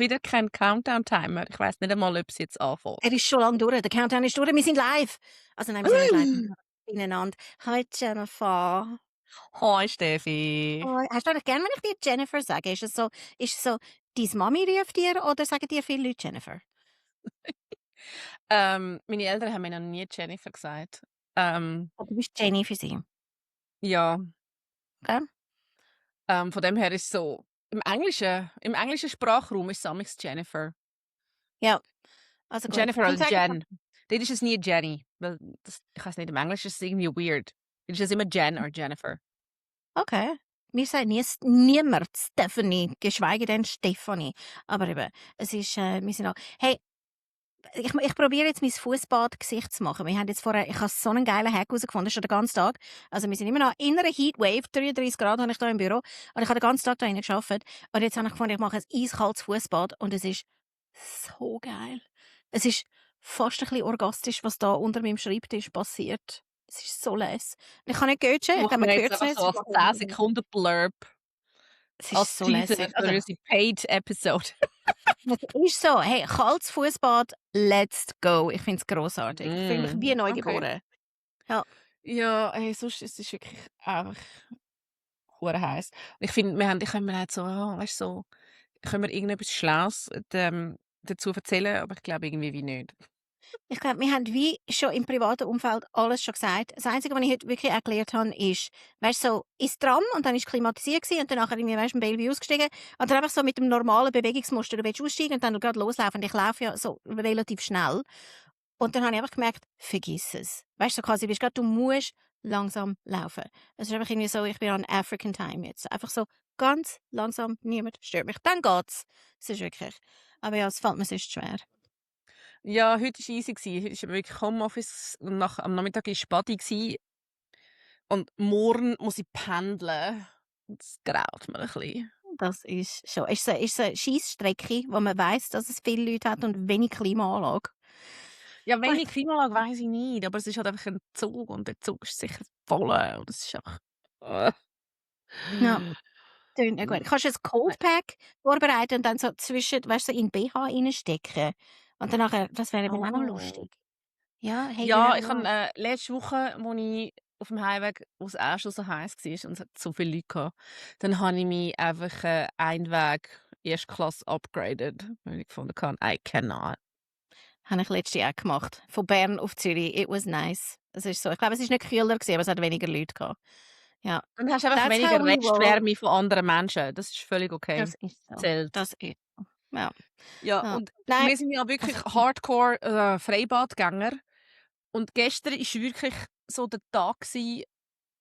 wieder keinen Countdown-Timer. Ich weiss nicht einmal, ob es jetzt anfängt. Er ist schon lange durch. Der Countdown ist durch. Wir sind live. Also nein, wir sind nicht live. Wir sind beieinander. Hi Jennifer. Hi Steffi. Hoi. Hast du eigentlich gern, wenn ich dir Jennifer sage? Ist es so, deine Mami ruft dir oder sagen dir viele Leute Jennifer? Meine Eltern haben mir noch nie Jennifer gesagt. Oh, du bist Jenny für sie. Ja, Gell? von dem her ist es so, im englischen Sprachraum ist es amigs Jennifer. Ja, also gut. Jennifer Dann oder sage ich Jen. Dort ist es nie Jenny, weil ich weiss nicht, im Englischen ist es irgendwie weird. Dort ist es immer Jen oder Jennifer. okay. Mir sagt niemand Stephanie, geschweige denn Stefanie. Aber eben, es ist, wir sind auch. Hey, ich probiere jetzt mein Fußbadgesicht zu machen. Ich habe so einen geilen Hack herausgefunden, schon den ganzen Tag. Also wir sind immer noch in einer Heatwave, 33 Grad habe ich hier im Büro. Und ich habe den ganzen Tag da drinnen gearbeitet. Und jetzt habe ich gefunden, ich mache ein eiskaltes Fußbad und es ist so geil. Es ist fast ein bisschen orgastisch, was da unter meinem Schreibtisch passiert. Es ist so les. Ich kann nicht götschen, ich Machen habe wir mir jetzt gehört einfach es so als 10 Sekunden Blurb Es ist als so Teaser lässig. für Also, unsere Paid-Episode. es ist so, hey, kaltes Fußbad, let's go. Ich finde es grossartig. Ich fühle mich wie Okay. neugeboren. Ja. Ja, hey, sonst ist es wirklich einfach hure heiß. Und ich finde, können wir halt so, weißt du, so, können wir irgendetwas Schlaues dazu erzählen, aber ich glaube irgendwie wie nicht. Ich glaube, wir haben wie schon im privaten Umfeld alles schon gesagt. Das Einzige, was ich heute wirklich erklärt habe, ist, weißt du, so ins Tram und dann ist klimatisiert gewesen, und danach irgendwie, weißt du, im Bellevue ausgestiegen und dann einfach so mit dem normalen Bewegungsmuster, du willst aussteigen und dann gerade loslaufen. Und ich laufe ja so relativ schnell. Und dann habe ich einfach gemerkt, vergiss es. Weißt du, so quasi, du musst langsam laufen. Es ist einfach irgendwie so, ich bin an African Time jetzt. Einfach so ganz langsam, niemand stört mich. Dann geht's. Es ist wirklich. Aber ja, es fällt mir sonst schwer. Ja, heute war easy. Heute war wirklich Homeoffice und am Nachmittag war Spadi gsi und morgen muss ich pendeln. Das graut mir ein bisschen. Das ist schon. Ist so eine Scheissstrecke, wo man weiss, dass es viele Leute hat und wenig Klimaanlage? Ja, Ui. wenig Klimaanlage weiss ich nicht, aber es ist halt einfach ein Zug und der Zug ist sicher voll und es ist einfach Ja, tönt nicht gut. Kannst du ein Nein. Cold Pack vorbereiten und dann so weißt du, so in 'n BH reinstecken? Und dann nachher das wäre eben auch noch Oh. lustig. Ja, hey, you Ja, never ich habe, know. letzte Woche, als ich auf dem Heimweg, wo's auch schon so heiß war und es hat so viele Leute gehabt, dann habe ich mich einfach, Einweg Erstklasse upgraded, weil ich gefunden habe, I cannot. Habe ich letztes Jahr gemacht. Von Bern auf Zürich. It was nice. Es ist so. Ich glaube, es ist nicht kühler gewesen, aber es hat weniger Leute gehabt. Ja. Dann hast du einfach That's weniger how we roll. Restwärme von anderen Menschen. Das ist völlig okay. Das ist so. Zählt. Das ist so. Ja. Ja, Ja. und Nein, wir sind ja wirklich also Hardcore, Freibadgänger und gestern ist wirklich so der Tag gewesen.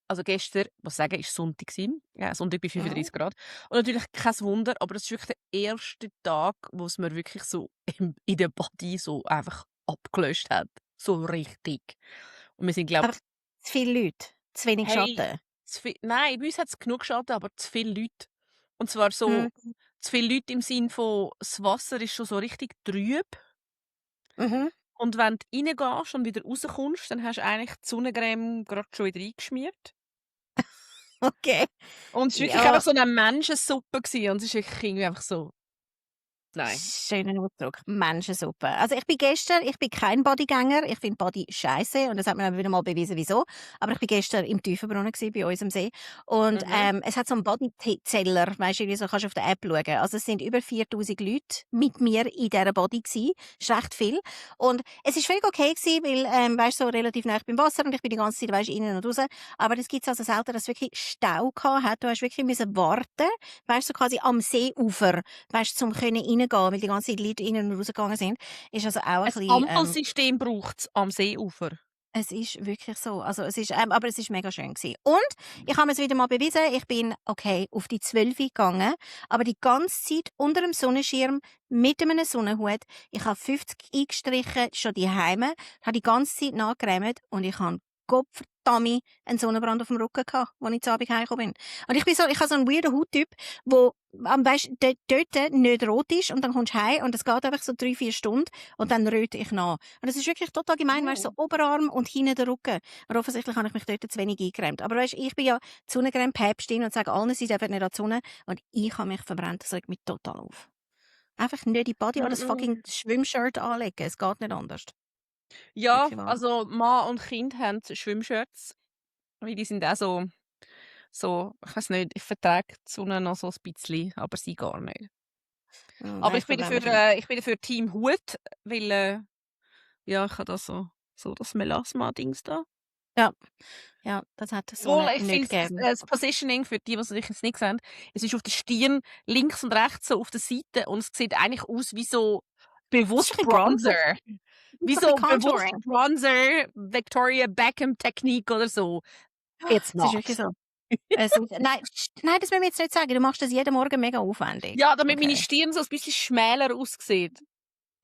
Also gestern, was sagen, ist Sonntag gewesen. Ja, Sonntag bei mhm. 35 Grad. Und natürlich kein Wunder, aber das ist wirklich der erste Tag, wo es mir wirklich so in der Body so einfach abgelöscht hat. So richtig. Und wir sind, glaube Aber zu viele Leute, zu wenig hey, Schatten. nein, bei uns hat es genug Schatten, aber zu viele Leute. Und zwar so, Mhm. zu viele Leute im Sinn von, das Wasser ist schon so richtig trüb. Mhm. Und wenn du reingehst und wieder rauskommst, dann hast du eigentlich die Sonnencreme gerade schon wieder eingeschmiert. Okay. Und es war wirklich Ja. einfach so eine Menschensuppe gewesen. Und es ist wirklich irgendwie einfach so, nein. Schöner Ausdruck. Menschensuppe. Also ich bin kein Bodygänger. Ich finde Body scheiße und das hat mir dann wieder mal bewiesen, wieso. Aber ich bin gestern im Tiefenbrunnen gewesen, bei uns am See. Und Mhm. es hat so einen Bodyzeller, weißt du, wie so kannst du auf der App schauen. Also es sind über 4000 Leute mit mir in dieser Body gewesen. Ist recht viel. Und es ist völlig okay gewesen, weil, weißt du, so relativ nah beim Wasser und ich bin die ganze Zeit, weißt du, innen und raus. Aber das gibt es also selten, dass es wirklich Stau gehabt hat. Du hast wirklich müssen warten, weißt du, so quasi am Seeufer, weißt du, zum können reingehen, weil die ganze Zeit Leute rein und rausgegangen sind, ist also auch ein Ein bisschen, Ampelsystem braucht es am Seeufer. es ist wirklich so. Also es ist, aber es ist mega schön gewesen. Und ich habe es wieder mal bewiesen, ich bin, okay, auf die 12 gegangen, aber die ganze Zeit unter dem Sonnenschirm mit einem Sonnenhut. Ich habe 50 eingestrichen, schon die Heime, habe die ganze Zeit nachgeräumt und ich habe Gottverdammt einen Sonnenbrand auf dem Rücken gehabt, als ich zu Abend heimgekommen bin. Und ich habe so einen weirden Hauttyp, wo weißt, dort nicht rot ist und dann kommst du heim und es geht einfach so 3-4 Stunden und dann röte ich nach. Und das ist wirklich total gemein, weißt du, so Oberarm und hinten der Rücken. Und offensichtlich habe ich mich dort zu wenig eingecremt. Aber weißt, ich bin ja die Sonnencreme-Päpstin und sage allen, sie dürfen nicht an die Sonne. Und ich habe mich verbrannt, das regt mich total auf. Einfach nicht in die Body oder das Mm-mm. fucking Schwimmshirt anlegen. Es geht nicht anders. Ja, Wirklich wahr. also Mann und Kind haben Schwimmshirts, weil die sind auch so, ich weiß nicht, ich vertrage die Sonne noch so ein bisschen, aber sie gar nicht. Aber Nein, ich bin Problem ist ich bin dafür Team Hut, weil ja, ich habe da so das Melasma-Dings da. ja, das hat die Obwohl, Sonne ich nicht finde gern. das Positioning, für die es jetzt nicht sehen, es ist auf der Stirn links und rechts so auf der Seite und es sieht eigentlich aus wie so Das ist bewusst ein bisschen Bronzer. Bronzer. Wie So ein so bisschen bewusst Contouring. Bronzer, Victoria Beckham Technique oder so. It's Es ist not. wirklich so. Es ist, nein, nein, das will ich jetzt nicht sagen. Du machst das jeden Morgen mega aufwendig. Ja, damit meine Okay. Stirn so ein bisschen schmäler aussieht.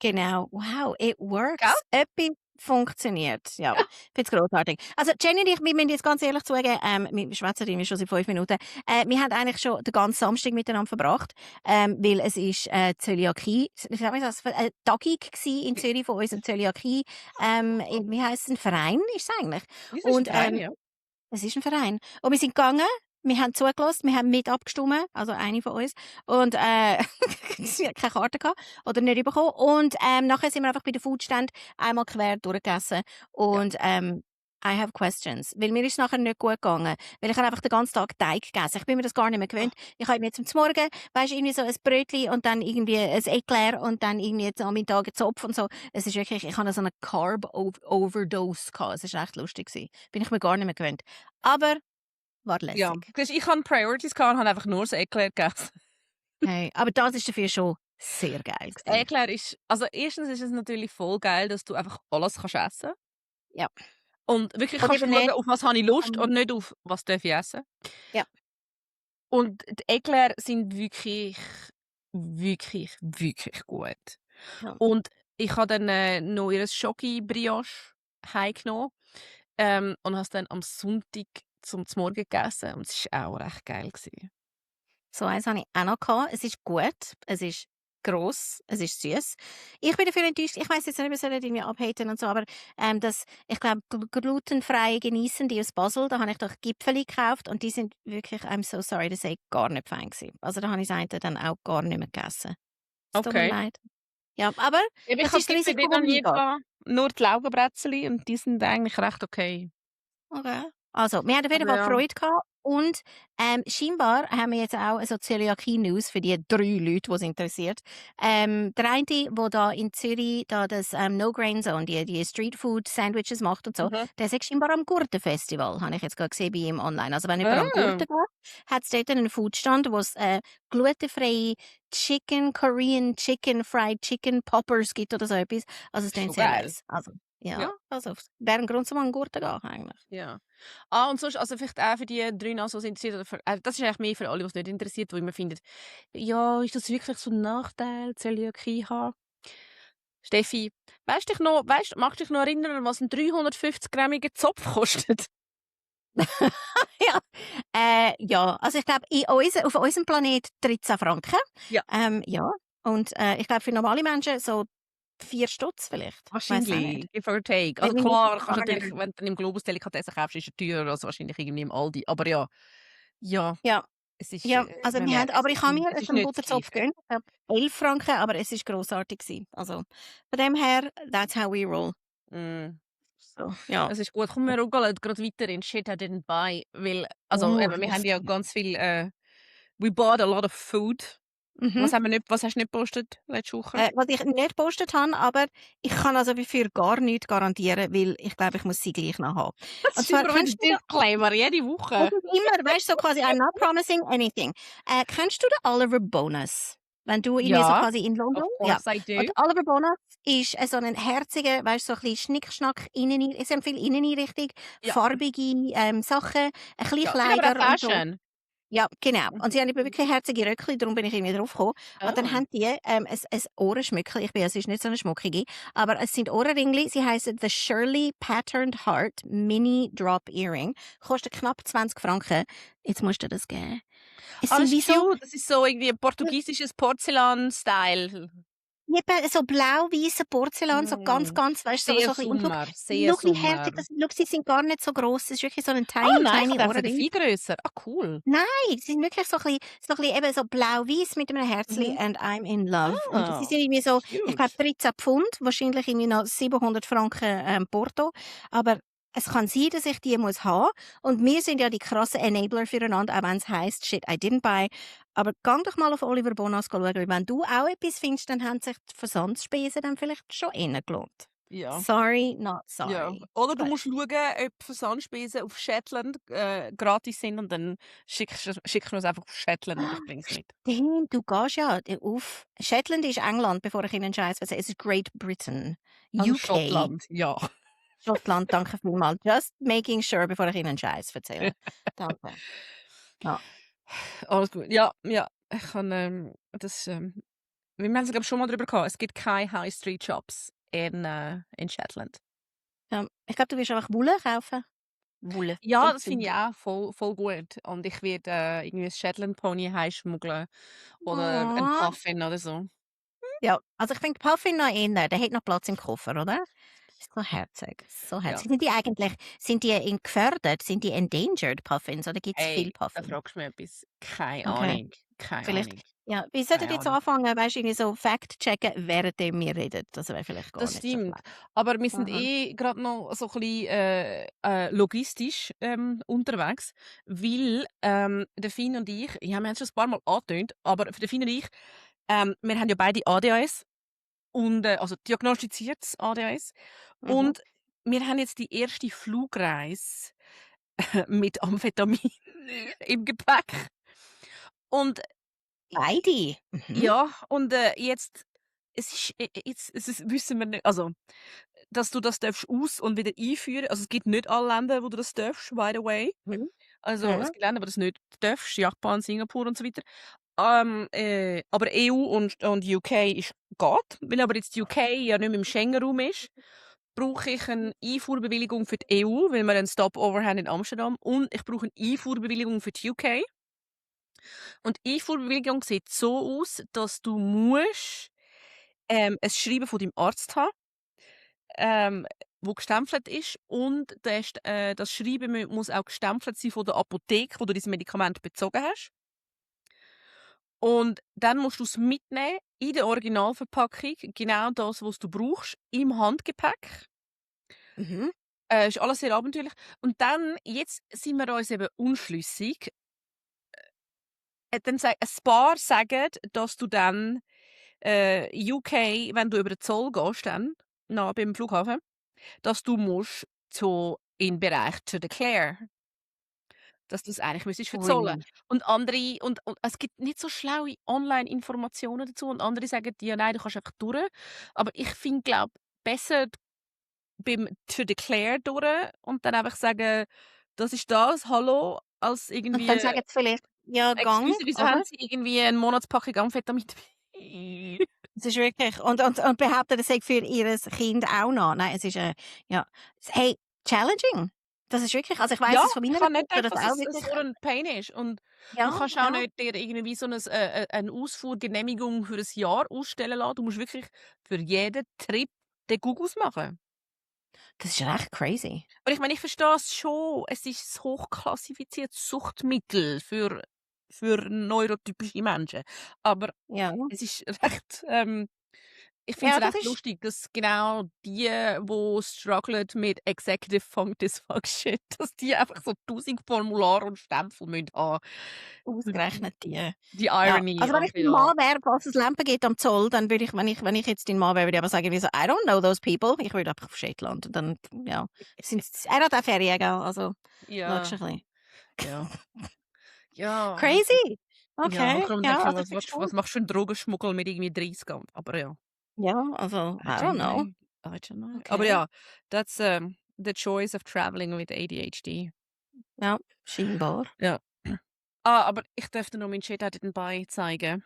Genau. Wow, it Gell? works. Etwas funktioniert. Ja, ich finde es großartig. Also Jenny und ich, wir müssen jetzt ganz ehrlich zugeben, wir schwätzen irgendwie schon seit 5 Minuten. Wir haben eigentlich schon den ganzen Samstag miteinander verbracht, weil es ist Zöliakie, wie sagen wir das, eine Tagung gsi in Zürich von unserem Zöliakie, wie heisst es, ein Verein ist es eigentlich. Das ist Und ein Verein, ja. es ist ein Verein. Und wir sind gegangen, wir haben zugelassen, wir haben mit abgestimmt, also eine von uns. Und sie hat keine Karte gehabt oder nicht bekommen. Und nachher sind wir einfach bei den Foodständen einmal quer durchgegessen. Und I have questions. Weil mir ist es nachher nicht gut gegangen. Weil ich habe einfach den ganzen Tag Teig gegessen. Ich bin mir das gar nicht mehr gewöhnt. Ich habe mir zum Morgen, weißt du, irgendwie so ein Brötchen und dann irgendwie ein Eclair und dann irgendwie am Mittag einen Zopf und so. Es ist wirklich, ich hatte so eine Carb-Overdose gehabt. Es war echt lustig gewesen. Bin ich mir gar nicht mehr gewöhnt. Aber war Ja, lässig. ich hatte Priorities gehabt und habe einfach nur das Eclair gegessen. Hey, aber das ist dafür schon sehr geil Das gewesen. Eclair ist, also erstens ist es natürlich voll geil, dass du einfach alles kannst essen. Ja. Und wirklich Und kannst eben schauen, nicht, auf was habe ich Lust ähm, und nicht auf was darf ich essen. Ja. Und die Eclair sind wirklich, wirklich, wirklich gut. Ja. Und ich habe dann noch ihr Schoki-Brioche heimgenommen und habe es dann am Sonntag zum Morgen gegessen. Und es war auch recht geil gewesen. So eins hatte ich auch noch gehabt. Es ist gut, es ist gross, es ist süß. Ich bin dafür enttäuscht. Ich weiss jetzt nicht, wir sollen irgendwie abhaten und so, aber ich glaube, glutenfrei Genießende aus Basel, da habe ich doch Gipfeli gekauft und die sind wirklich, I'm so sorry to say, gar nicht fein gewesen. Also da habe ich das eine dann auch gar nicht mehr gegessen. Es tut mir Okay. leid. Ja, aber Ich ich habe habe das die Risiko, noch das nie eingeht. gehabt. Nur die Laugenbrezeln und die sind eigentlich recht okay. Okay. Also, wir haben auf jeden Aber Fall ja. Freude gehabt und scheinbar haben wir jetzt auch so Zöliakie-News für die 3 Leute, die es interessiert. Der eine, der da in Zürich da das No Grain Zone, die Streetfood-Sandwiches macht und so, Mhm. der ist scheinbar am Gurtenfestival, habe ich jetzt gerade gesehen bei ihm online. Also wenn jemand am Gurten geht, hat es dort einen Foodstand, wo es glutenfreie Korean Chicken, Fried Chicken Poppers gibt oder so etwas. Also es klingt Schon sehr geil. nice. Also, ja, Ja. also wäre ein Grund, zum an den Gurten gehen eigentlich. Ja. Und sonst, also vielleicht auch für die 3 noch, die es interessiert, oder das ist eigentlich mehr für alle, die es nicht interessiert, wo immer findet, ja, ist das wirklich so ein Nachteil, Zöliakie haben? Steffi, magst du dich noch erinnern, was ein 350-grammiger Zopf kostet? Ja, also ich glaube, auf unserem Planet 13 Franken. Ja. Ja, und ich glaube, für normale Menschen so 4 Stutz vielleicht. Weiss auch Wahrscheinlich, nicht. give or take. Wenn Also mich klar, nicht kannst fragen. natürlich, wenn du dann im Globus Delikatessen kaufst, ist er teurer als wahrscheinlich irgendwie im Aldi. Aber ja, Ja, es ist, ja, also man wir haben, merkt, aber ich habe mir es ist einen nicht das Butterzopf Gleiche. gegönnt. Ich glaube 11 Franken, aber es ist grossartig gewesen. Also von dem her, that's how we roll. Mm. So, ja. Es ist gut. Komm, wir ruckeln gerade weiter in Shit I didn't buy. Weil, also eben, wir haben ja ganz viel, we bought a lot of food. Mhm. Was hast du nicht gepostet letzte Woche? Was ich nicht gepostet habe, aber ich kann also für gar nichts garantieren, weil ich glaube, ich muss sie gleich noch haben. Das Und ist zwar, immer kennst ein du Disclaimer, jede das Woche. ist immer, weißt du, so quasi, I'm not promising anything. Kennst du den Oliver Bonus? Wenn du irgendwie so Ja, quasi in London, of ja. course I do. Und Oliver Bonus ist so ein herziger, weißt du, so ein bisschen Schnickschnack, es sind viel Inneneinrichtung, Ja. farbige Sachen, ein bisschen Ja, aber auch Kleider und so. Fashion. Ja, genau. Und sie haben eben wirklich herzige Röckchen, darum bin ich irgendwie drauf gekommen. Und dann Oh. haben die ein Ohrenschmückchen. Ich bin ja sonst nicht so eine Schmuckige, aber es sind Ohrenringli. Sie heißen The Shirley Patterned Heart Mini Drop Earring. Kostet knapp 20 Franken. Jetzt musst du das geben. Es Ah, sind das wie ist so, cute. Das ist so irgendwie portugiesisches Porzellan-Style. Eben so blau-weißer Porzellan, so ganz, Mm, ganz, weißt du, so, sehr so ein bisschen. Und Sommer, sehr schau, wie herzig Sommer. das schau, sie sind gar nicht so gross. Es ist wirklich so ein Ah tiny, nein, ich tiny habe gedacht, es Ohrring. viel grösser. Ah, cool. Nein, sie sind wirklich so ein bisschen eben so blau-weiß mit einem Herzli Mhm. and I'm in love. Und sie Ah, sind irgendwie so, ich glaube, cute. 13 Pfund, wahrscheinlich irgendwie noch 700 Franken Porto. Aber es kann sein, dass ich die muss haben. Und wir sind ja die krassen Enabler füreinander, auch wenn es heisst, shit, I didn't buy. Aber gang doch mal auf Oliver Bonas schauen, weil wenn du auch etwas findest, dann haben sich die Versandspesen dann vielleicht schon eher gelohnt. Ja. Sorry, not Ja. sorry. Oder du But musst schauen, ob Versandspesen auf Shetland gratis sind und dann schickst du es einfach auf Shetland und ich bring's mit. stimmt, du gehst ja auf. Shetland ist England, bevor ich Ihnen einen Scheiß erzähle. Es ist Great Britain. Also UK, Schottland, ja. Schottland, danke vielmals. Just making sure, bevor ich Ihnen einen Scheiß erzähle. Danke. Ja. Alles gut. Ja, ja. Ich kann, das, wir haben es, glaube ich, schon mal drüber gehabt. Es gibt keine High Street Shops in Shetland. Ja. Ich glaube, du willst einfach Wolle kaufen. Wolle. Ja, So das finde ich simpel. auch voll gut. Und ich werde irgendwie ein Shetland Pony heimschmuggeln oder ein Oh. Puffin oder so. Ja, also ich finde Puffin noch eher, der hat noch Platz im Koffer, oder? Ist so herzig, so Ja. herzig. Sind die gefördert? Sind die endangered Puffins oder gibt es Hey, viel da Puffin? fragst du mich etwas. Keine Okay. Ahnung. Keine Vielleicht, Ahnung. ja, wie solltet Keine ihr jetzt Ahnung. anfangen, weißt du, irgendwie so Fact-checken, während wir reden? Das wäre vielleicht gar Das nicht so stimmt. schlecht. Aber wir sind Aha. gerade noch so ein bisschen logistisch unterwegs, weil der Finn und ich, ja, wir haben es schon ein paar Mal angetönt, aber für den Finn und ich, wir haben ja beide ADHS und also diagnostiziertes ADHS Mhm. und wir haben jetzt die erste Flugreise mit Amphetamin im Gepäck. Und Beide? Mhm. ja, und jetzt wissen wir nicht, also, dass du das darfst aus und wieder einführen. Also, es gibt nicht alle Länder, wo du das darfst, by the way. Mhm. Also, es Mhm. gibt Länder, wo du das nicht darfst, Japan, Singapur und so weiter. Aber EU und UK geht. Weil aber jetzt die UK ja nicht mehr im Schengen-Raum ist, brauche ich eine Einfuhrbewilligung für die EU, weil wir einen Stopover haben in Amsterdam, und ich brauche eine Einfuhrbewilligung für die UK. Und die Einfuhrbewilligung sieht so aus, dass du musst ein Schreiben von deinem Arzt haben, ähm, wo gestempelt ist, und das Schreiben muss auch gestempelt sein von der Apotheke, wo du dein Medikament bezogen hast. Und dann musst du es mitnehmen in der Originalverpackung, genau das, was du brauchst, im Handgepäck. Mhm. Ist alles sehr abenteuerlich. Und dann, jetzt sind wir uns eben unschlüssig. Ein paar sagen, dass du dann UK, wenn du über den Zoll gehst, dann beim Flughafen, dass du musst in den Bereich to declare, dass du es eigentlich müsstest verzollen. Ui. Und andere, und es gibt nicht so schlaue Online-Informationen dazu, und andere sagen dir, nein, du kannst einfach durch. Aber ich finde, glaube besser beim to declare durch und dann einfach sagen, das ist das, hallo, als Und irgendwie, dann sagen sie vielleicht, ja, gang, excuse, wieso oder? haben sie irgendwie eine Monatspackung Amphetamin dabei? Es ist wirklich, und behaupten, das sei für ihr Kind auch noch. Nein, es ist, ja, hey, challenging. Das ist wirklich, also ich weiss Ja, es von ich meiner habe nicht Tochter, gedacht, das dass auch es wirklich, so ein Pain ist, und ja, du kannst auch ja. nicht dir irgendwie so eine Ausfuhrgenehmigung für ein Jahr ausstellen lassen. Du musst wirklich für jeden Trip den Gugus machen. Das ist recht crazy. Und ich meine, ich verstehe es schon, es ist ein hochklassifiziertes Suchtmittel für neurotypische Menschen, aber Ja. es ist recht, ich finde Ja, es das recht ist lustig, dass genau die, die strugglen mit Executive Dysfunction, dass die einfach so 1000 Formulare und Stempel müssen haben. ausgerechnet die. Die Ja, Irony, also wenn ich also dein ja. Mann wäre, falls es Lampen gibt am Zoll, dann würde ich, wenn ich jetzt dein Mann wäre, würde ich aber sagen, wie so, I don't know those people. Ich würde einfach auf Shetland. Und dann, ja, er hat auch Ferien, gell? Also, schaust Ja, du ein ja, bisschen. ja, Crazy. ja, Okay, manchmal denke ja, ich mir, also ich was verstehe. machst du für einen Drogenschmuggel mit irgendwie 30, aber ja. Ja, also, I I don't don't know. know. I don't know. Aber Okay. ja, that's the choice of traveling with ADHD. Ja, scheinbar. Ja. Aber ich dürfte noch meinen Shit I didn't buy zeigen.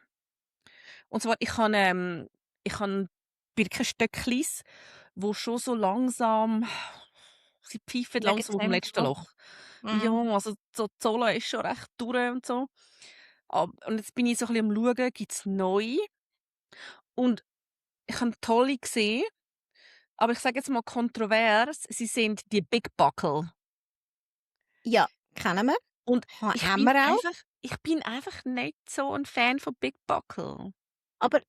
Und zwar, ich habe Birkenstöcklis, wo schon so langsam, sie pfeifen Wegen langsam auf dem dem letzten so. Loch. Ja, Mhm. also so die Zolle ist schon recht durch und so. Und jetzt bin ich so ein bisschen am Schauen, gibt es neu? Und ich habe tolle gesehen, aber ich sage jetzt mal kontrovers, sie sind die Big Buckle. Ja, kennen wir. Und Haben wir auch. ich bin einfach nicht so ein Fan von Big Buckle. Aber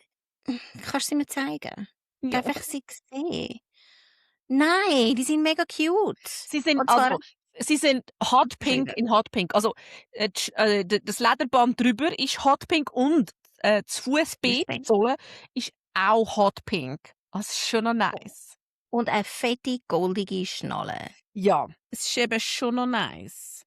kannst du sie mir zeigen? Ja. Darf ich sie sehen? Nein, die sind mega cute. Sie sind, Und zwar, sie sind Hot Pink in Hot Pink. Also das Lederband drüber ist Hot Pink und das Fußbett Sohle ist auch Hot Pink. Das ist schon noch nice. und eine fette, goldige Schnalle. Ja, es ist eben schon noch nice.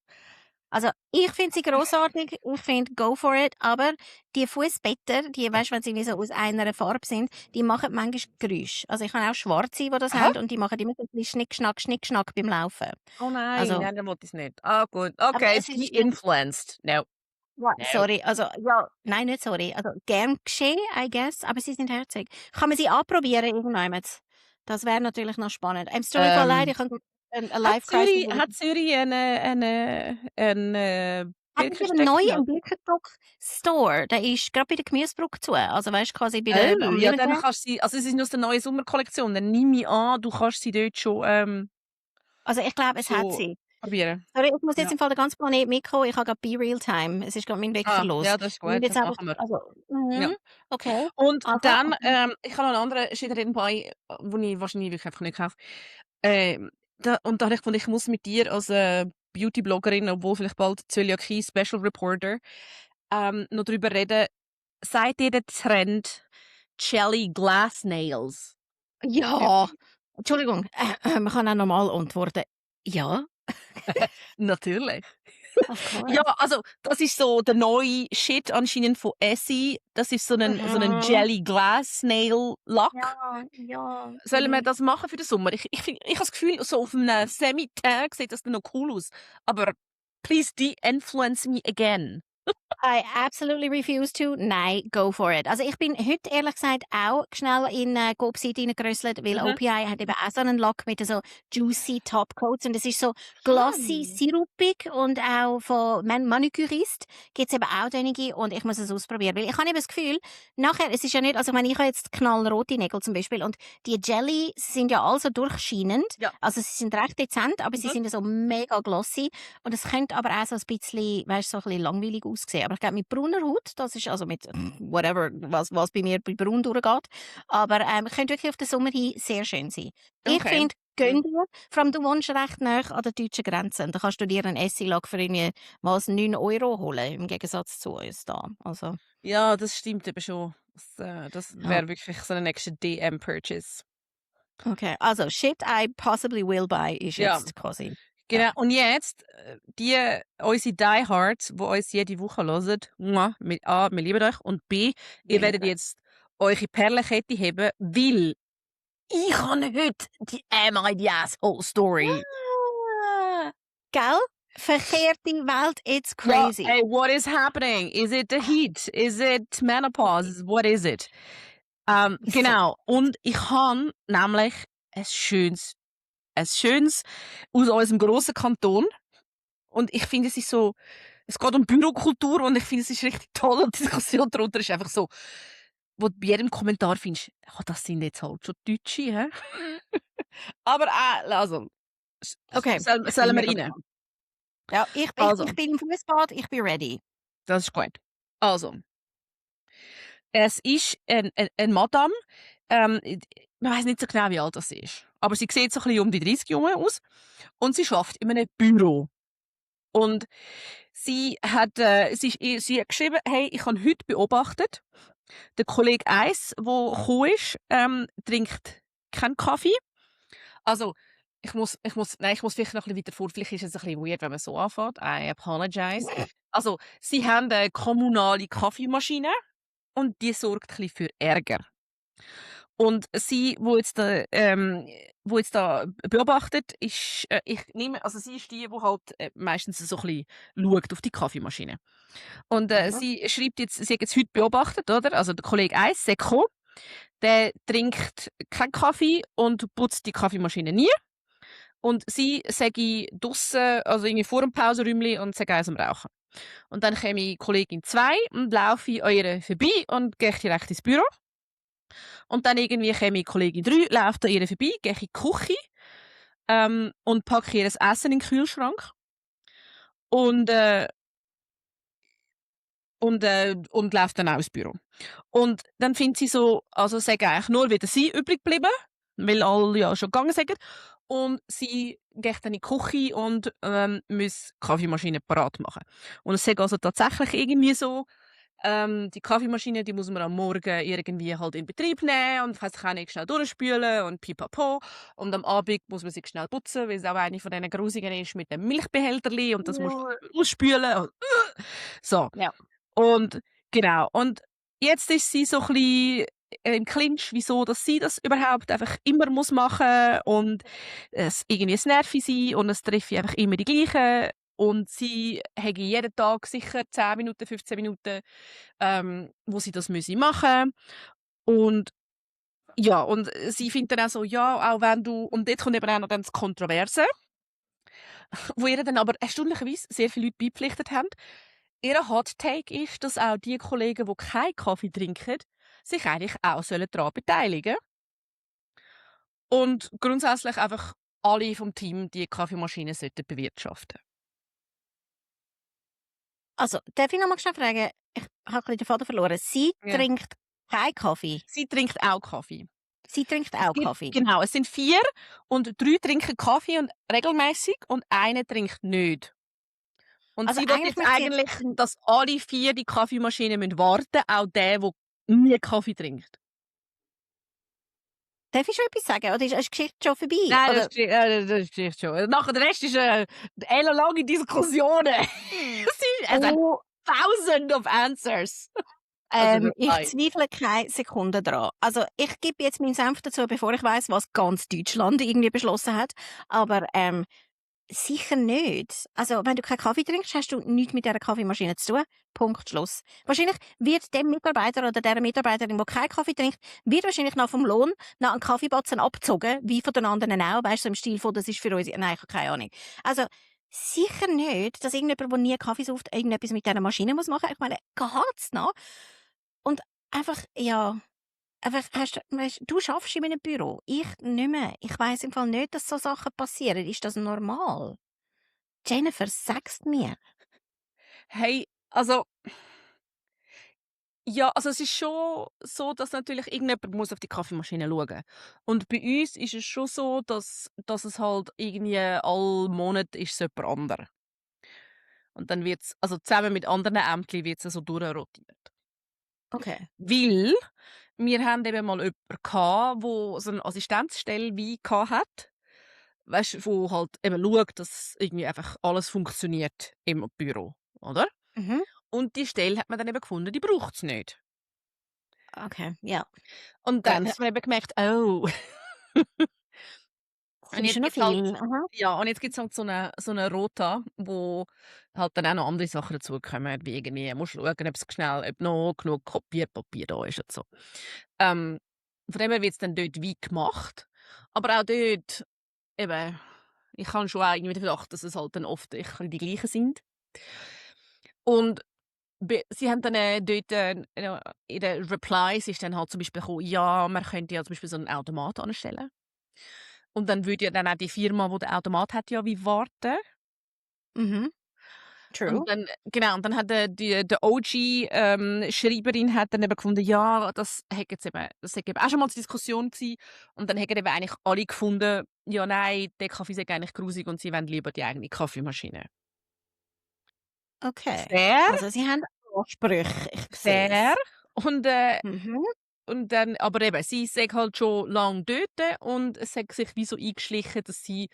Also, ich finde sie grossartig. Ich finde, go for it. Aber die Fußbetter, die, weißt du, wenn sie irgendwie so aus einer Farbe sind, die machen manchmal Geräusche. Also, ich habe auch Schwarze, die das haben und die machen immer so ein bisschen Schnick, Schnack beim Laufen. Oh nein, Also, nein, dann wollte ich es nicht. Ah, gut. aber Okay, es ist de-influenced. No. ja, sorry, also, ja, nein, nicht sorry. Also, gern geschehen, I guess, aber sie sind herzig. Kann man sie anprobieren irgendwann? Das wäre natürlich noch spannend. I'm sorry for leid, ich habe eine Life-Crisis. Hat Zürich eine Hat es eben neu im Birkenstock-Store. Der ist gerade bei der Gemüsebrücke zu. Also weißt du, quasi bei der am ja, dann Mühlenberg. kannst du sie, also es ist aus der neuen Sommerkollektion, dann nehme ich an, du kannst sie dort schon Also ich glaube, es hat so sie. probieren. Sorry, ich muss jetzt Ja. im Fall den ganzen Planet mitkommen. Ich habe gerade Be Real Time. Es ist gerade mein Wecker los. Ja, das ist gut, Und jetzt das einfach, machen wir. also, Ja. okay. Und Also, dann, ich habe noch einen anderen Schilder bei, wo ich wahrscheinlich wirklich einfach nicht kaufe. Und da habe ich gefunden, ich muss mit dir als Beauty-Bloggerin, obwohl vielleicht bald Zöliakie Special Reporter, noch darüber reden. Seid ihr der Trend Jelly Glass Nails? ja. Entschuldigung, man kann auch normal antworten. Ja, Natürlich. of course. Ja, also das ist so der neue Shit anscheinend von Essie. Das ist so ein Jelly Glass Nail Lack. Ja. Sollen wir das machen für den Sommer? Ich habe das Gefühl, so auf einem Semi-Tag sieht das dann noch cool aus. Aber please de-influence me again. I absolutely refuse to. Nein, go for it. Also ich bin heute ehrlich gesagt auch schnell in Coop City reingerösselt, weil OPI hat eben auch so einen Lack mit so juicy Topcoats und es ist so glossy, sirupig und auch von Manicurist gibt es eben auch einige und ich muss es ausprobieren, weil ich habe eben das Gefühl, nachher, es ist ja nicht, also ich meine, ich habe jetzt knallrote Nägel zum Beispiel und die Jelly sind ja also durchscheinend, Ja. also sie sind recht dezent, aber sie sind ja so mega glossy und es könnte aber auch so ein bisschen, weißt, so ein bisschen langweilig aussehen. Aber ich glaube, mit brauner Haut, das ist also mit whatever, was bei mir bei braun durchgeht. Aber könnte wirklich auf den Sommer hin sehr schön sein. Ich Okay. finde, gönn dir. Vor allem, du wohnst recht nah an der deutschen Grenze. Da kannst du dir einen Essie-Lack für irgendwie mal 9 € holen, im Gegensatz zu uns da. Also, Ja, das stimmt eben schon. Das wäre wirklich so ein nächster DM-Purchase. okay. Also, shit I possibly will buy ist Ja. jetzt quasi. Genau. Und jetzt, unsere Diehards, die uns jede Woche hören, A, wir lieben euch, und B, ihr werdet jetzt eure Perlenkette haben, weil ich habe heute die Am I the Asshole Story. Gell? Verkehrte Welt, it's crazy. Ja, hey, what is happening? Is it the heat? Is it menopause? What is it? Genau. Und ich habe nämlich ein schönes aus unserem grossen Kanton. Und ich finde, es geht um Bürokultur und ich finde, es ist richtig toll. Und die Diskussion darunter ist einfach so, wo du bei jedem Kommentar findest, das sind jetzt halt schon Deutsche, hä? Aber also, Okay. sollen wir rein? Ja, ich bin im Fußbad, ich bin ready. Das ist gut. Also, es ist eine Madame, man weiss nicht so genau, wie alt sie ist. Aber sie sieht so ein bisschen um die 30 Jahre aus und sie arbeitet in einem Büro. Und sie hat geschrieben, hey, ich habe heute beobachtet, der Kollege 1, der gekommen ist, trinkt keinen Kaffee. Also, ich muss vielleicht noch ein bisschen weiter vor. Vielleicht ist es ein bisschen weird, wenn man so anfängt. I apologize. Also, sie haben eine kommunale Kaffeemaschine und die sorgt ein bisschen für Ärger. Und sie, wo jetzt da beobachtet, ist, sie ist die halt meistens so ein bisschen schaut auf die Kaffeemaschine. Und sie schreibt jetzt, sie hat jetzt heute beobachtet, oder? Also der Kollege 1, Seko, der trinkt keinen Kaffee und putzt die Kaffeemaschine nie. Und sie sage draussen, also irgendwie vor dem Pausenräumchen und sage eins am Rauchen. Und dann komme Kollegin 2 und laufe eurer vorbei und gehe direkt ins Büro. Und dann irgendwie käme Kollegin 3, läuft an ihr vorbei, gehe in die Küche und packe ihr Essen in den Kühlschrank und, und läuft dann auch ins Büro. Und dann findet sie so, also sagen eigentlich nur wieder sie übrig geblieben, weil alle ja schon gegangen sind. Und sie geht dann in die Küche und muss die Kaffeemaschine parat machen. Und es ist also tatsächlich irgendwie so, die Kaffeemaschine, die muss man am Morgen irgendwie halt in Betrieb nehmen und kann sich auch nicht schnell durchspülen und pipapo. Und am Abend muss man sich schnell putzen, weil es auch eine von diesen grusigen ist mit dem Milchbehälterli und das musst du ausspülen. Und, so. Ja. Und genau. Und jetzt ist sie so ein bisschen im Clinch, wieso dass sie das überhaupt einfach immer muss machen und es nervt sie und es trifft einfach immer die gleichen und sie hätte jeden Tag sicher 10 Minuten, 15 Minuten, wo sie das machen und ja, und sie findet dann auch so, ja, auch wenn du, und dort kommt eben auch noch dann das Kontroverse, wo ihr dann aber erstaunlicherweise sehr viele Leute beipflichtet haben. Ihr Hot Take ist, dass auch die Kollegen, die keinen Kaffee trinken, sich eigentlich auch daran beteiligen und grundsätzlich einfach alle vom Team die Kaffeemaschine sollten bewirtschaften. Also, darf ich noch mal schnell fragen? Ich habe ein bisschen den Faden verloren. Sie Ja. trinkt keinen Kaffee. Sie trinkt auch Kaffee. Sie trinkt auch Kaffee. Genau, es sind 4 und 3 trinken Kaffee und regelmäßig und eine trinkt nicht. Und Also sie will eigentlich jetzt möchte sie eigentlich, dass alle 4 die Kaffeemaschine warten müssen, auch der nie Kaffee trinkt. Darf ich schon etwas sagen? Oder ist die Geschichte schon vorbei? Nein, Oder? das ist schon. Nachher der Rest ist ellenlange Diskussionen. Es hat Oh, thousands of answers. Also ich Reply. zweifle keine Sekunde dran. Also ich gebe jetzt meinen Senf dazu, bevor ich weiss, was ganz Deutschland irgendwie beschlossen hat. Aber sicher nicht. Also wenn du keinen Kaffee trinkst, hast du nichts mit dieser Kaffeemaschine zu tun. Punkt, Schluss. Wahrscheinlich wird dem Mitarbeiter oder der Mitarbeiterin, die keinen Kaffee trinkt, wird wahrscheinlich nach vom Lohn nach einen Kaffeebatzen abgezogen, wie von den anderen auch. Weißt du, so im Stil von, das ist für uns, nein, ich habe keine Ahnung. Also sicher nicht, dass irgendjemand, der nie Kaffee sauft, irgendetwas mit dieser Maschine muss machen. Ich meine, geht's noch? Und einfach, ja, einfach, weisst, du schaffst in einem Büro, ich nicht mehr. Ich weiss im Fall nicht, dass so Sachen passieren. Ist das normal? Jennifer, sag's mir. Hey, also ja, also es ist schon so, dass natürlich irgendjemand muss auf die Kaffeemaschine schauen. Und bei uns ist es schon so, dass es halt irgendwie all Monat ist es jemand anderes. Und dann wird's, also zusammen mit anderen Ämtern wird's so durchrotiert. Okay. Weil wir haben eben mal jemanden gehabt, der so 'ne Assistenzstelle wie hat. Weißt, wo halt eben schaut, dass irgendwie einfach alles funktioniert im Büro, oder? Mhm. Und die Stelle hat man dann eben gefunden, die braucht's nicht. Okay, ja. Und dann Gut. hat man eben gemerkt, oh. Das Und sind jetzt schon noch gibt's halt, viele. Aha. ja, und jetzt gibt's halt so 'ne Rota, wo halt dann auch noch andere Sachen dazukommen, wie irgendwie musst schauen, ob noch genug Kopierpapier da ist und so. Ähm, von dem her wird's dann dort wie gemacht. Aber auch dort eben, ich habe schon auch irgendwie gedacht, dass es halt dann oft ein bisschen die gleichen sind. Und sie haben dann dort in den Replies ist dann halt zum Beispiel gekommen, ja, man könnte ja zum Beispiel so einen Automat anstellen. Und dann würde ja dann auch die Firma, die den Automat hat, ja wie warten. Mhm. True. Und dann, genau, und dann hat der OG Schreiberin hat dann eben gefunden, ja, das sei eben auch schon mal zur Diskussion gewesen. Und dann haben eben eigentlich alle gefunden, ja, nein, der Kaffee sei eigentlich grusig und sie wollen lieber die eigene Kaffeemaschine. Okay. Fair, Also sie haben Ansprüche. Ich sehe fair. es. Und, Mhm. und dann, aber eben, sie sei halt schon lange dort und es hat sich wie so eingeschlichen, dass sie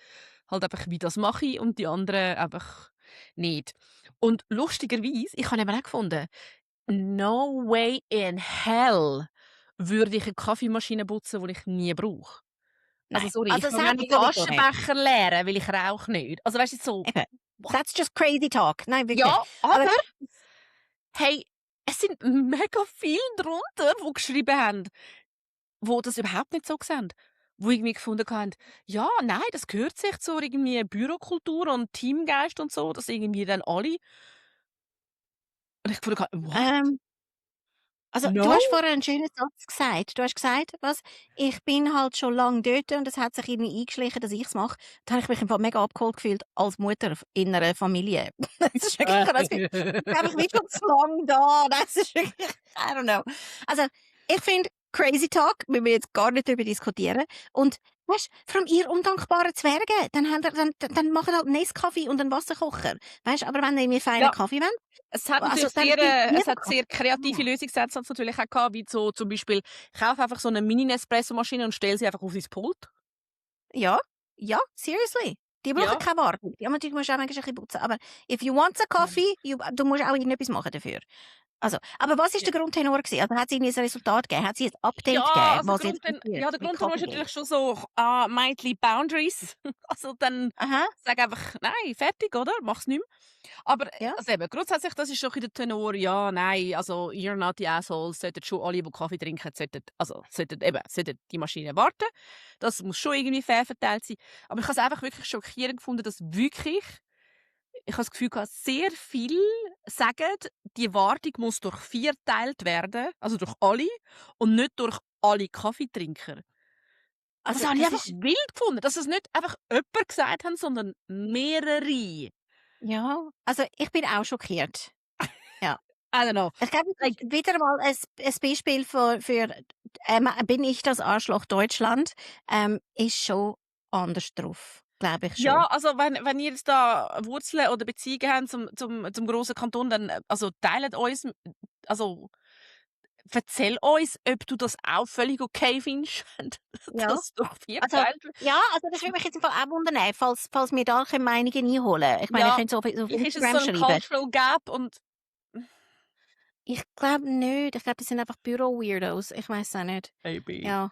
halt einfach wie das mache und die anderen einfach nicht. Und lustigerweise, ich habe eben auch gefunden, no way in hell würde ich eine Kaffeemaschine putzen, die ich nie brauche. Also Nein. sorry, ich Also kann auch sage ich nicht sowieso nicht. Aschenbecher leeren, weil ich rauche nicht. Also weißt du so, Eben. what? That's just crazy talk. Nein, wirklich. Ja, Aber aber hey, es sind mega viele drunter, die geschrieben haben, wo das überhaupt nicht so sehen. Wo irgendwie gefunden haben, ja, nein, das gehört sich zur irgendwie Bürokultur und Teamgeist und so, dass irgendwie dann alle. Und ich gefunden habe, what? ähm, Also, du No? hast vorher einen schönen Satz gesagt. Du hast gesagt, was? Ich bin halt schon lange dort und es hat sich irgendwie eingeschlichen, dass ich es mache. Da habe ich mich im Fall mega abgeholt gefühlt als Mutter in einer Familie. Das ist wirklich so, das bin ich einfach wie schon zu lange da. Das ist wirklich, I don't know. Also, ich finde, Crazy Talk, müssen wir jetzt gar nicht darüber diskutieren. Und, weißt du, vor allem ihr undankbaren Zwerge, dann machen halt Nescafé und einen Wasserkocher. Weißt du, aber wenn ihr irgendwie feinen Ja. Kaffee wollt, Es hat also natürlich dann sehr, trinkt es ihr hat sehr Kaffee. kreative Lösungsansätze natürlich auch gehabt, wie so zum Beispiel, ich kaufe einfach so eine Mini-Nespresso-Maschine und stelle sie einfach auf sein Pult. Ja, ja, seriously. Die brauchen Ja. keine Wartung. Ja, natürlich musst du auch manchmal ein bisschen putzen. Aber if you want a coffee, du musst auch irgendetwas machen dafür. Also, aber was ist Ja. der Grundtenor gewesen? Also, hat sie irgendwie ein Resultat gegeben? Hat sie ein Update Ja, gegeben, also was jetzt der passiert mit Grundtenor ist Kaffee? natürlich schon so, meintli Boundaries. Also dann Aha, sag einfach: «Nein, fertig, oder? Mach's nicht mehr.» Aber, ja. also eben, grundsätzlich, das ist doch in der Tenor, ja, nein, also «You're not the asshole», sollten schon alle, die Kaffee trinken, sollten die Maschine warten. Das muss schon irgendwie fair verteilt sein. Aber ich habe es einfach wirklich schockierend gefunden, dass wirklich, ich habe das Gefühl gehabt, sehr viele sagen, die Wartung muss durch 4 geteilt werden, also durch alle und nicht durch alle Kaffeetrinker. Das Also, habe ich das einfach ist, wild gefunden, dass es nicht einfach jemand gesagt haben, sondern mehrere. ja, also ich bin auch schockiert. Ja. I don't know. Ich glaube, das ist wieder mal ein Beispiel für bin ich das Arschloch Deutschland, ist schon anders drauf, glaube ich Ja, schon. also wenn ihr jetzt da Wurzeln oder Beziehungen habt zum grossen Kanton, dann also teilt uns, also erzähl uns, ob du das auch völlig okay findest, Ja. dass durch 4 Also, geteilt wird. ja, also das würde mich jetzt im Fall auch wundern, falls wir da keine Meinungen einholen. Ich meine, ihr Ja, könnt es auf vielleicht ist es so Instagram ein schreiben. Cultural Gap und Ich glaube nicht. Ich glaube, das sind einfach Büro-Weirdos. Ich weiß auch nicht. maybe. Ja.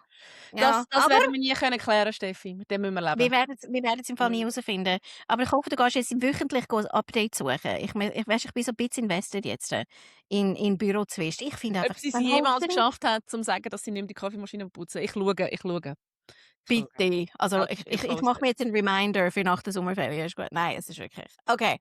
Das Ja. Aber werden wir nie können klären, Steffi. Mit dem müssen wir leben. wir werden es im Fall nie herausfinden. Aber ich hoffe, du gehst jetzt wöchentlich ein Update suchen. Ich bin so ein bisschen invested jetzt in Büro-Zwist. Ich finde Ob einfach, sie es wann jemals holst du denn- geschafft hat, zu sagen, dass sie nicht mehr die Kaffeemaschine putzen. Ich schaue. Bitte. Also, Okay, ich mache mir jetzt einen Reminder für nach der Sommerferien. Ist gut. Nein, es ist wirklich. Okay.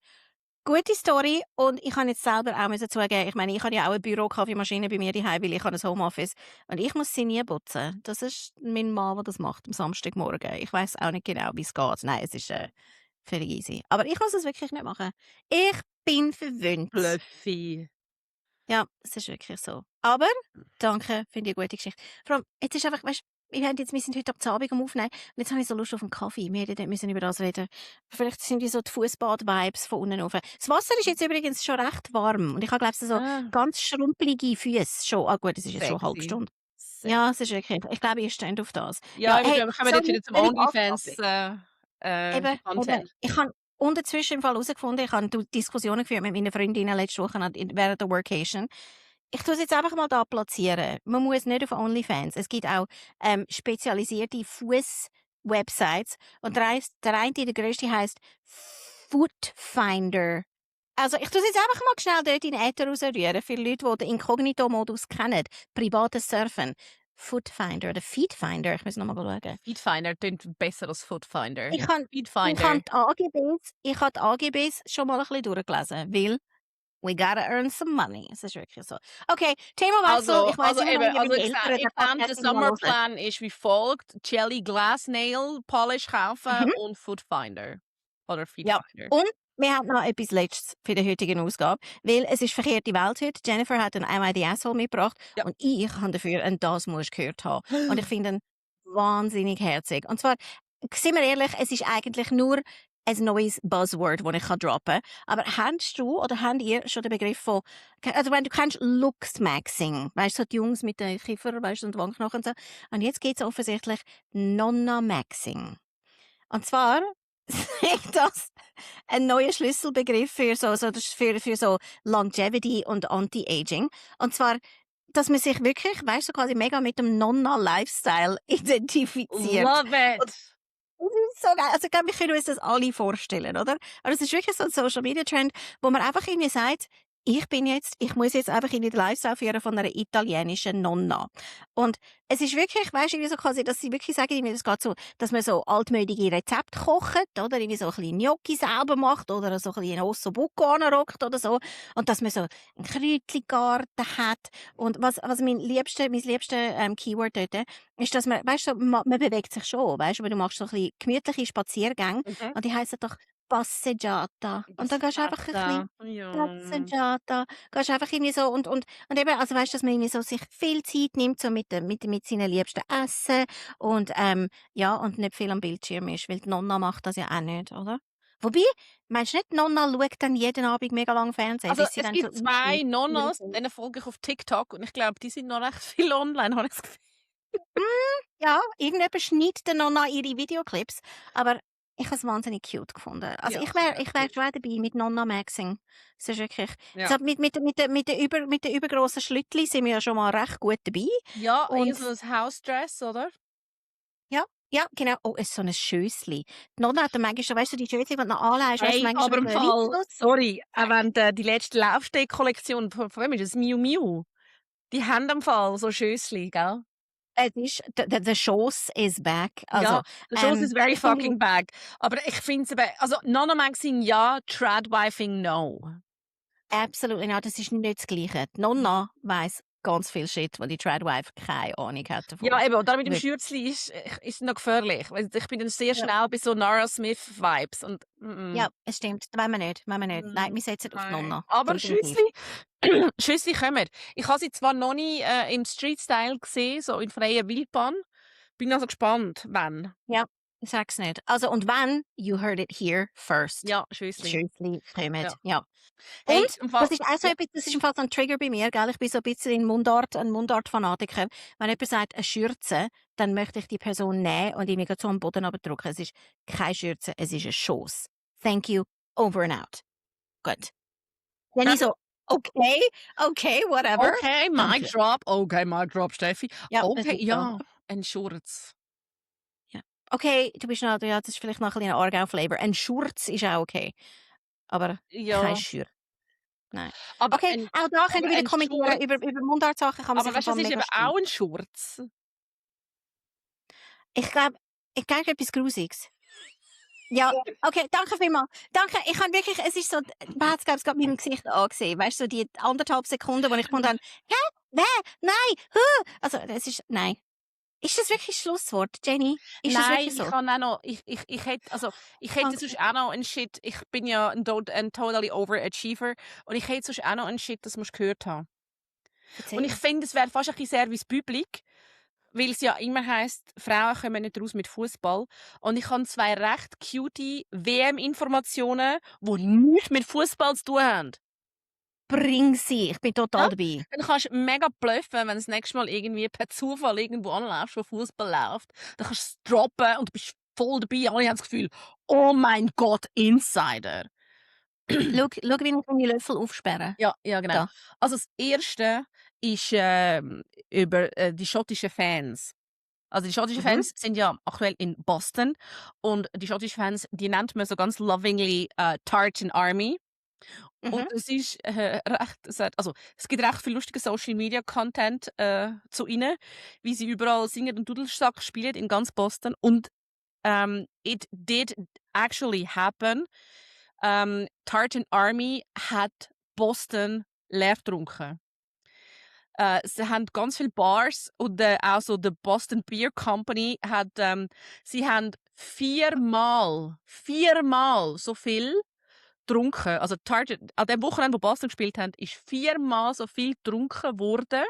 Gute Story und ich kann jetzt selber auch müssen zugeben, ich meine, ich habe ja auch eine Büro-Kaffeemaschine bei mir daheim, weil ich habe ein Homeoffice und ich muss sie nie putzen. Das ist mein Mann, der das macht am Samstagmorgen. Ich weiß auch nicht genau, wie es geht. Nein, es ist völlig easy. Aber ich muss es wirklich nicht machen. Ich bin verwöhnt. Fluffy. Ja, es ist wirklich so. Aber, danke, finde ich eine gute Geschichte. Vor allem, jetzt ist einfach, weißt, wir sind heute Abend am Aufnehmen und jetzt habe ich so Lust auf einen Kaffee. Wir hätten nicht müssen über das reden. Vielleicht sind die so die Fußbad-Vibes von unten rauf. Das Wasser ist jetzt übrigens schon recht warm und ich habe, glaube ich, so ganz schrumpelige Füße schon. Ah gut, es ist jetzt schon eine halbe Sexy. Stunde. Ja, es ist wirklich, ich glaube, ihr steht auf das. Ja, hey, wir kommen jetzt wieder zum völlig OnlyFans Eben, Content. ich habe unterzwischen im Fall herausgefunden, ich habe Diskussionen geführt mit meinen Freundinnen letzte Woche während der Workation. Ich tue es jetzt einfach mal da platzieren. Man muss nicht auf OnlyFans. Es gibt auch spezialisierte Fuß-Websites. Und der eine, der grösste, heisst Footfinder. Also ich tue es jetzt einfach mal schnell dort in den Äther rausrühren für Leute, die den Inkognito-Modus kennen. Privates Surfen. Footfinder oder Feedfinder. Ich muss nochmal schauen. Feedfinder klingt besser als Footfinder. Ich habe Feedfinder. die AGBs schon mal ein bisschen durchgelesen, weil we gotta earn some money. Es ist wirklich so. Okay, Themawechsel. Also, Ich weiss also immer noch eben, nicht, wie die Eltern den der Podcast immer hören. Sommerplan ist wie folgt: Jelly Glass Nail Polish kaufen und Footfinder. Oder Ja, Feedfinder. und wir haben noch etwas Letztes für die heutige Ausgabe, weil es ist verkehrte Welt heute. Jennifer hat einen Am I the Asshole mitgebracht Ja. und ich habe dafür einen Das musst du gehört haben. Und ich finde ihn wahnsinnig herzig. Und zwar, sind wir ehrlich, es ist eigentlich nur ein neues Buzzword, das ich droppen kann. Aber habt ihr schon den Begriff von, also wenn du kennst Looksmaxing, weißt du, so die Jungs mit den Kiefer, weißt du, und Wangenknochen und so. Und jetzt gibt es offensichtlich Nonna-Maxing. Und zwar ist das ein neuer Schlüsselbegriff für so Longevity und Anti-Aging. Und zwar, dass man sich wirklich, weißt du, quasi mega mit dem Nonna-Lifestyle identifiziert. Love it! Das ist so geil. Also, ich glaube, wir können uns das alle vorstellen, oder? Aber es ist wirklich so ein Social-Media-Trend, wo man einfach irgendwie sagt, ich muss jetzt einfach in den Lifestyle führen von einer italienischen Nonna. Und es ist wirklich, weißt du, irgendwie so quasi, dass sie wirklich sagen, irgendwie, das geht so, dass man so altmödige Rezepte kocht, oder irgendwie so ein bisschen Gnocchi selber macht, oder so ein bisschen Ossobuco anrockt oder so. Und dass man so einen Kräutchengarten hat. Und was mein liebstes Keyword dort ist, dass man, weißt du, so, man bewegt sich schon, weißt du, aber du machst so ein bisschen gemütliche Spaziergänge. Mhm. Und die heissen doch Passeggiata. Und dann gehst du einfach ein bisschen Ja. Passeggiata. Gehst einfach irgendwie so und eben, also weißt du, dass man irgendwie so sich viel Zeit nimmt, so mit seinen Liebsten essen und, ja, und nicht viel am Bildschirm ist, weil die Nonna macht das ja auch nicht, oder? Wobei, meinst du nicht, die Nonna schaut dann jeden Abend mega lang Fernsehen, Also bis sie es dann so gibt 2 Nonnas, einschläft? denen folge ich auf TikTok und ich glaube, die sind noch recht viel online, habe ich das Gefühl. Ja, irgendjemand schneidet dann noch ihre Videoclips, aber ich habe es wahnsinnig cute gefunden. Also Ja, ich wär schon dabei mit Nonna Maxing. Das ist wirklich, ja. so mit den übergrossen Schlüttli sind wir ja schon mal recht gut dabei. Ja, eher Und so 'n House-Dress, oder? ja, ja, genau. Oh, es ist so ein Schössli. Die Nonna hat dann manchmal so, weißt du, die Schössli, die du noch anlegst, weißt du, Hey, manchmal aber so im einen Fall Ritzus. sorry, auch wenn die letzte Laufsteg-Kollektion von wem ist das? Miu Miu. Die haben im Fall so Schössli, gell? Es ist, the Schoss is back. Also, Ja, the shows is very ich finde, fucking back. Aber ich finde es eben also Nonna Maxine ja, Tradwifing no. absolut nicht, das ist nicht das Gleiche. Die Nonna weiss ganz viel Shit, wo die Tradwife keine Ahnung hat davon. Ja, eben, und dann mit dem Wirklich. Schürzli ist noch gefährlich, weil ich bin dann sehr Ja. schnell bei so Nara Smith-Vibes und Ja, es stimmt. Das wollen wir nicht. Wollen wir nicht. Nein, wir setzen auf die Nein. Nonna. Aber Definitiv. Schüssli Schüssli kommen. Ich habe sie zwar noch nie, im Street-Style gesehen, so in freier Wildbahn. Bin also gespannt, wann. Ja, ich sag's nicht. Also, und wenn, you heard it here first. Ja, Schüssli. Schössli kommen. Ja. Ja. Hey, Und, im Fall das ist auch so ja, etwas, das ist im Fall so ein Trigger bei mir, gell? Ich bin so ein bisschen ein Mundart-Fanatiker. Wenn jemand sagt, eine Schürze, dann möchte ich die Person nehmen und irgendwie so am Boden drücken. Es ist keine Schürze, es ist ein Schoss. Thank you, over and out. Gut. Dann ich so, okay, whatever. okay, Danke. Mic drop, Steffi. Ja, es Okay, ist so. ja, ein Schurz. Ja. Okay, du bist noch, ja, das ist vielleicht noch ein bisschen ein Aargau-Flavor. Ein Schurz ist auch okay. Aber kein Ja, Schür. Nein. aber Okay, ein auch da könnt aber ihr wieder ein kommentieren. Schurz Über Mundartsachen kann man aber sich im weißt du, Fall das ist mega eben streiten. auch ein Schurz. Ich glaube, etwas Grusiges. Ja, okay, danke vielmals. Danke, ich habe wirklich, es ist so, man hat es, glaube ich, gerade mit meinem Gesicht angesehen. Weißt du, so die 1,5 Sekunden, wo ich gefunden habe, hä? Wer? Nein, also, es ist, nein. Ist das wirklich das Schlusswort, Jenny? Ist das Nein, wirklich so? ich habe auch noch ich hätte Okay. sonst auch noch einen Shit ich bin ja ein totally Overachiever und ich hätte sonst auch noch einen Shit, das musst du gehört haben. Und ich Erzähl. finde, es wäre fast ein bisschen Service Public, weil es ja immer heisst, Frauen kommen nicht raus mit Fußball. Und ich habe 2 recht cute WM-Informationen, die nichts mit Fußball zu tun haben. Bring sie, ich bin Ja, total dabei. dann kannst du mega bluffen, wenn du das nächste Mal irgendwie per Zufall irgendwo anläufst, wo Fußball läuft. Dann kannst du es droppen und du bist voll dabei. Alle haben das Gefühl, oh mein Gott, Insider. Schau, wie ich meine Löffel aufsperre. Ja, ja, genau. Da. Also das Erste ist über die schottischen Fans. Also die schottischen Mhm. Fans sind ja aktuell in Boston und die schottischen Fans, die nennt man so ganz lovingly Tartan Army. Und Mhm. es ist also es gibt recht viel lustigen Social Media Content zu ihnen, wie sie überall singen und Dudelsack spielen in ganz Boston. Und it did actually happen. Tartan Army hat Boston leer getrunken. Sie haben ganz viele Bars und auch so die Boston Beer Company hat, sie haben viermal so viel getrunken. Also Tartan, an dem Wochenende, wo Boston gespielt haben, ist viermal so viel getrunken worden,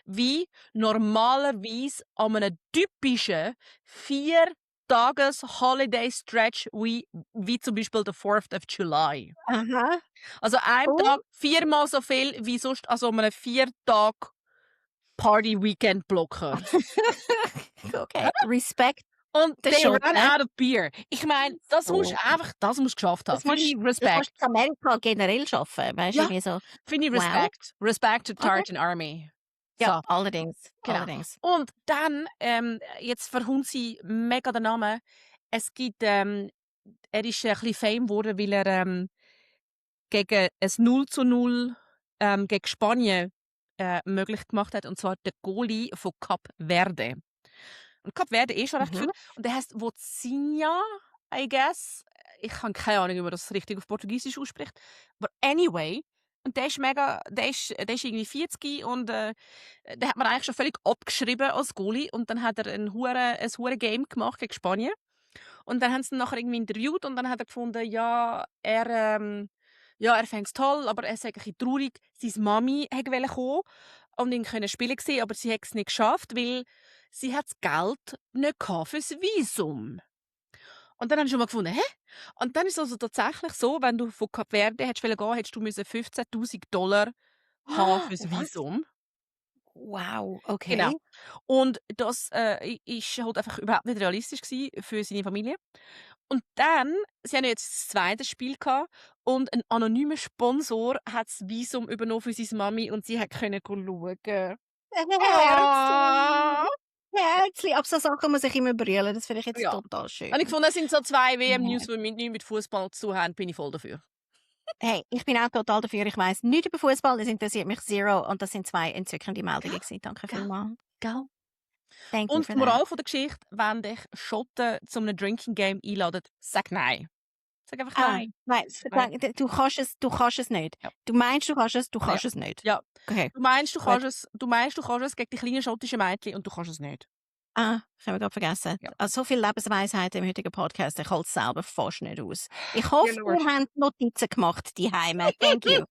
wie normalerweise an einem typischen 4-Tages-Holiday-Stretch wie zum Beispiel der 4th of July. Aha. Also ein Oh. Tag viermal so viel wie sonst an so einem 4-Tag-Party-Weekend-Blocker. Okay, Respekt Und der they ran Schotten. out of beer. Ich meine, das musst So. du einfach das musst du geschafft haben. Das Finde musst ich das musst Respekt. du in Amerika generell schaffen, weißt du, Ja, irgendwie so. finde ich Wow. Respekt. Respect to Okay. Tartan Army. Ja, So, allerdings, genau. allerdings. Und dann, jetzt verhunzt sie mega den Namen. Es gibt, er ist ein bisschen Fame geworden, weil er, gegen ein 0:0 gegen Spanien möglich gemacht hat, und zwar der Goalie von Kap Verde. Und Kap Verde ist schon recht viel. Und der heißt Vozinha, I guess. Ich habe keine Ahnung, wie man das richtig auf Portugiesisch ausspricht. Aber anyway, und der ist irgendwie 40 und den hat man eigentlich schon völlig abgeschrieben als Goalie. Und dann hat er ein hure Game gemacht gegen Spanien. Und dann haben sie ihn nachher irgendwie interviewt und dann hat er gefunden, ja, er fände es toll, aber er sei ein bisschen traurig. Seine Mami wollte kommen und ihn können spielen sehen, aber sie hat es nicht geschafft, weil sie hat das Geld nicht für das Visum. Und dann haben sie schon mal gefunden, hä? Und dann ist es also tatsächlich so, wenn du von Kap Verde hättest gehen wollen, hättest du $15.000 haben für das Was? Visum. Wow, Genau. okay. Und das ist halt einfach überhaupt nicht realistisch gewesen für seine Familie. Und dann, sie haben ja jetzt das zweite Spiel gehabt und ein anonymer Sponsor hat das Visum übernommen für seine Mami und sie konnte schauen. Herzli. Herzli. Ab so Sachen muss ich immer brüllen. Das finde ich jetzt Ja. total schön. Und ich fand, das sind so 2 WM-News, die nichts mit Fußball zu tun haben, bin ich voll dafür. Hey, ich bin auch total dafür. Ich weiss nichts über Fußball. Das interessiert mich zero. Und das sind 2 entzückende Meldungen gewesen. Danke vielmals. Gell? Thank you Und for die that. Moral von der Geschichte, wenn dich Schotten zu einem Drinking Game einladen, sag nein. Sag einfach nein. Nein, du kannst es nicht. Ja. Du meinst, du kannst es, du kannst es nicht. Ja. Okay. Du meinst, du Gut. kannst es gegen die kleinen schottischen Mädchen und du kannst es nicht. Ich habe gerade vergessen. Ja. Also, so viel Lebensweisheit im heutigen Podcast, ich halte es selber fast nicht aus. Ich hoffe, ihr habt Notizen gemacht, die Heime. Thank you.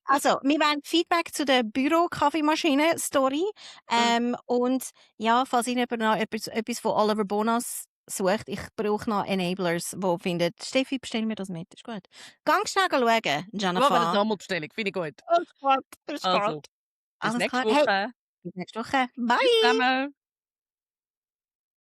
Also, wir wollen Feedback zu der Büro-Kaffeemaschine-Story. Und ja, falls jemand noch etwas von Oliver Bonas sucht, ich brauche noch Enablers, die finden, Steffi, bestell mir das mit. Ist gut. Gang schnell schauen, Wir machen eine Jennifer. Sammelbestellung, finde ich gut. Oh Gott, das ist Also, gut. bis Alles nächste klar. Hey, Woche. bis nächste Woche. Bye. Tschüss zusammen.